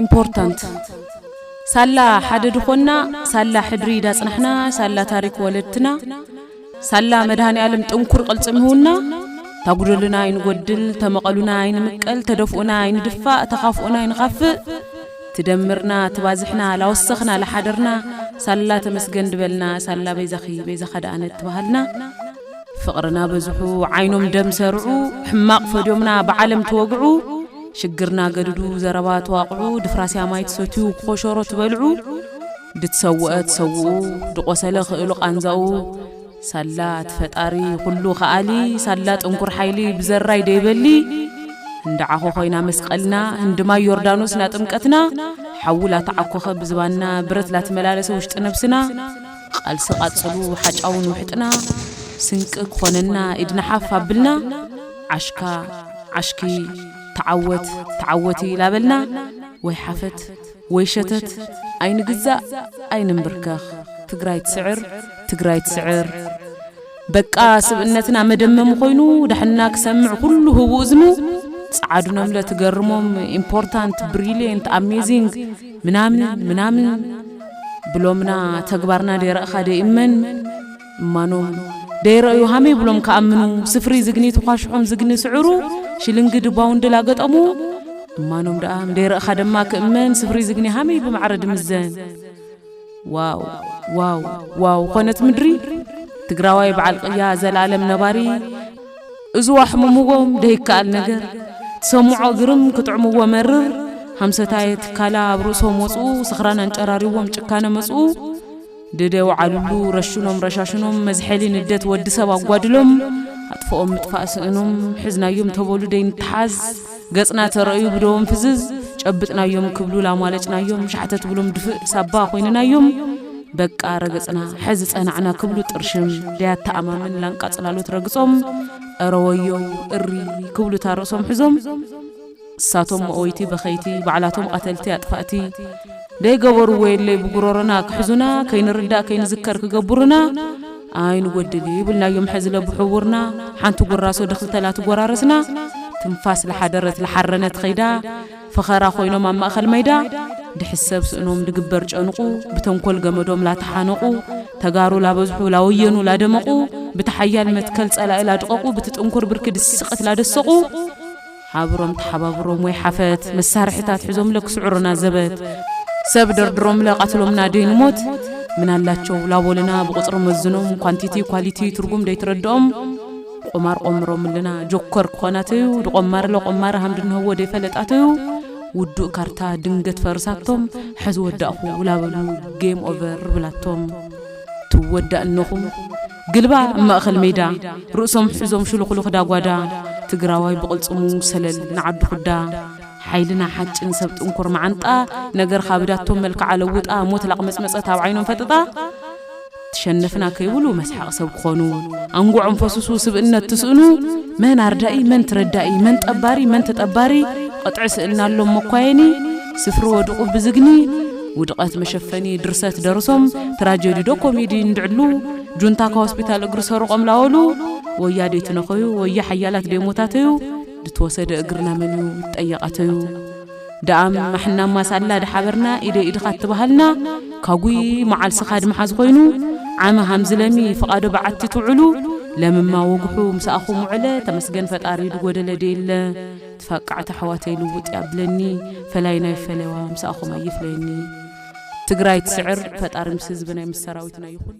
ኢምፖርታንት። ሳላ ሓደ ድኾና፣ ሳላ ሕድሪ ዳጽናሕና፣ ሳላ ታሪክ ወለድትና፣ ሳላ መድሃኔ ዓለም ጥንኩር ቅልጽም ይሁና። ታጉደሉና ኣይንጎድል፣ ተመቐሉና ኣይንምቀል፣ ተደፍኡና ኣይንድፋእ፣ ተኻፍኡና ኣይንኻፍእ። ትደምርና ትባዝሕና ላወሰኽና ለሓደርና፣ ሳላ ተመስገን ድበልና፣ ሳላ በይዛኺ በይዛኻ ደኣነት ትበሃልና። ፍቕርና በዝሑ ዓይኖም ደም ሰርዑ፣ ሕማቕ ፈድዮምና ብዓለም ተወግዑ። ሽግርና ገድዱ ዘረባ ተዋቕዑ፣ ድፍራስያ ማይ ትሰትዩ ኮሸሮ ትበልዑ። ድትሰውአ ትሰውኡ፣ ድቆሰለ ክእሉ ቃንዛኡ። ሳላ እቲ ፈጣሪ ኩሉ ከኣሊ፣ ሳላ ጥንኩር ሓይሊ ብዘራይ ደይበሊ። እንዳ ዓኾ ኮይና መስቀልና፣ ህንዲ ማይ ዮርዳኖስ ና ጥምቀትና። ሓዊ ላተዓኮኸ ብዝባና፣ ብረት ላትመላለሰ ውሽጢ ነብስና። ቃልሲ ቃጽሉ ሓጫውን ውሕጥና፣ ስንቂ ክኾነና ኢድና ሓፍ ኣብልና። ዓሽካ ዓሽኪ ተዓወት ተዓወቲ ላበልና። ወይ ሓፈት ወይ ሸተት፣ ኣይንግዛእ ኣይንንብርከኽ። ትግራይ ትስዕር፣ ትግራይ ትስዕር። በቃ ስብእነትና መደመሚ ኮይኑ፣ ዳሕና ክሰምዕ ኩሉ ህቡ እዝኑ። ጸዓዱ ነምለ ትገርሞም፣ ኢምፖርታንት፣ ብሪሊየንት፣ ኣሜዚንግ፣ ምናምን ምናምን ብሎምና። ተግባርና ደይረእኻ ደይእመን እማኖም፣ ደይረእዩ ሃመይ ብሎም ክኣምኑ። ስፍሪ ዝግኒ ተኳሽሖም ዝግኒ ስዕሩ፣ ሽልንግዲ ባውንዲ ላገጠሙ። እማኖም ደኣ ደይረእኻ ደማ ክእመን፣ ስፍሪ ዝግኒ ሃመይ ብማዕረ ድምዘን። ዋው ዋው ዋው ኮነት ምድሪ ትግራዋይ በዓል ቅያ ዘላለም ነባሪ። እዝዋ ሕሙምዎም ደይከኣል ነገር ትሰምዖ ግርም ክጥዕምዎ መርር። ሃምሰታይ ትካላ ኣብ ርእሶም ወፅኡ፣ ስኽራን ኣንጨራሪዎም ጭካነ መፅኡ። ድደ ወዓሉሉ ረሽኖም ረሻሽኖም መዝሐሊ ንደት ወዲ ሰብ ኣጓድሎም። ኣጥፍኦም ምጥፋእ ስእኖም። ሕዝናዮም ተበሉ ደይንተሓዝ፣ ገጽና ተረእዩ ብደዎም ፍዝዝ። ጨብጥናዮም ክብሉ ላማለጭናዮም፣ ሻሕተት ብሎም ድፍእ ሳባ ኮይንናዮም። በቃ ረገጽና፣ ሕዚ ጸናዕና ክብሉ ጥርሽም። ደያተኣማምን ላንቃ ጽላሎት ረግጾም። እረ ወዮ እሪ ክብሉ እታ ርእሶም ሕዞም። እሳቶም መእወይቲ በኸይቲ፣ ባዕላቶም ቐተልቲ ኣጥፋእቲ። ደይገበርዎ የለይ ብጉሮሮና ክሕዙና፣ ከይንርዳእ ከይንዝከር ክገብሩና። ኣይንጎድል ይብልናዮም ሕዚ ለብሕውርና። ሓንቲ ጉራሶ ድኽልተ ላትጎራረስና። ትንፋስ ለሓደረት ለሓረነት ኸይዳ፣ ፈኸራ ኮይኖም ኣብ ማእኸል መይዳ። ድሕሰብ ስእኖም ድግበር ጨንቑ፣ ብተንኮል ገመዶም ላተሓነቑ። ተጋሩ ላበዝሑ ላወየኑ ላደመቑ። ብቲ ሓያል መትከል ጸላኢ ላድቐቑ፣ ብቲ ጥንኩር ብርኪ ድስቕት ላደሰቑ። ሓብሮም ተሓባብሮም ወይ ሓፈት፣ መሳርሕታት ሒዞምለ ክስዕሩና ዘበት። ሰብ ደርድሮምለ ቃትሎምና ደይንሞት። ምን ኣላቸው ላቦልና ብቁፅሪ መዝኖም፣ ኳንቲቲ ኳሊቲ ትርጉም ደይትረድኦም። ቆማር ቆምሮምልና ጆከር ክኾናተዩ፣ ድቆማርለ ቆማር ሃምድንህዎ ደይፈለጣተዩ። ውዱእ ካርታ ድንገት ፈርሳቶም፣ ሕዚ ወዳእኹ ላበሉ ጌም ኦቨር ብላቶም። ትወዳእ እነኹም ግልባ ኣብ ማእኸል ሜዳ፣ ርእሶም ሒዞም ሽሉኽሉኽ ዳጓዳ። ትግራዋይ ብቕልጽሙ ሰለል ንዓዲ ኹዳ። ሓይልና ሓጭን ሰብ ጥንኩር መዓንጣ፣ ነገር ካብዳቶም መልክዓ ለውጣ፣ ሞት ላቕመጽመጸት ኣብ ዓይኖም ፈጥጣ። ትሸነፍና ከይብሉ መስሓቕ ሰብ ክኾኑ፣ ኣንጉዖም ፈሱሱ ስብእነት ትስእኑ። መን ኣርዳኢ መን ትረዳኢ፣ መን ጠባሪ መን ተጠባሪ፣ ቕጥዒ ስእልና ኣሎም መኳየኒ። ስፍሪ ወድቑ ብዝግኒ፣ ውድቐት መሸፈኒ ድርሰት ደርሶም። ትራጀዲ ዶ ኮሜዲ እንድዕሉ፣ ጁንታ ካብ ሆስፒታል እግሪ ሰሩቖም ላወሉ። ወያ ደይትነኸዩ ወያ ሓያላት ደይሞታተዩ። ድትወሰደ እግርና መን እዩ ጠየቓተዩ። ደኣም ማሕናማ ሳላ ድሓበርና ኢደ ኢድኻ እትበሃልና። ካጉይ መዓል ስኻ ድመሓዝ ኮይኑ፣ ዓመ ሃምዝለሚ ፍቓዶ በዓቲ ትውዕሉ። ለምማ ወግሑ ምሳኣኹም ውዕለ፣ ተመስገን ፈጣሪ ድጎደለ ደየለ። ትፋቃዕቲ ኣሕዋተይ ልውጥ ያብለኒ፣ ፈላይ ናይ ፈለዋ ምሳኣኹም ኣይፍለየኒ። ትግራይ ትስዕር፣ ፈጣሪ ምስ ህዝብና ምስ ሰራዊትና ይኹን።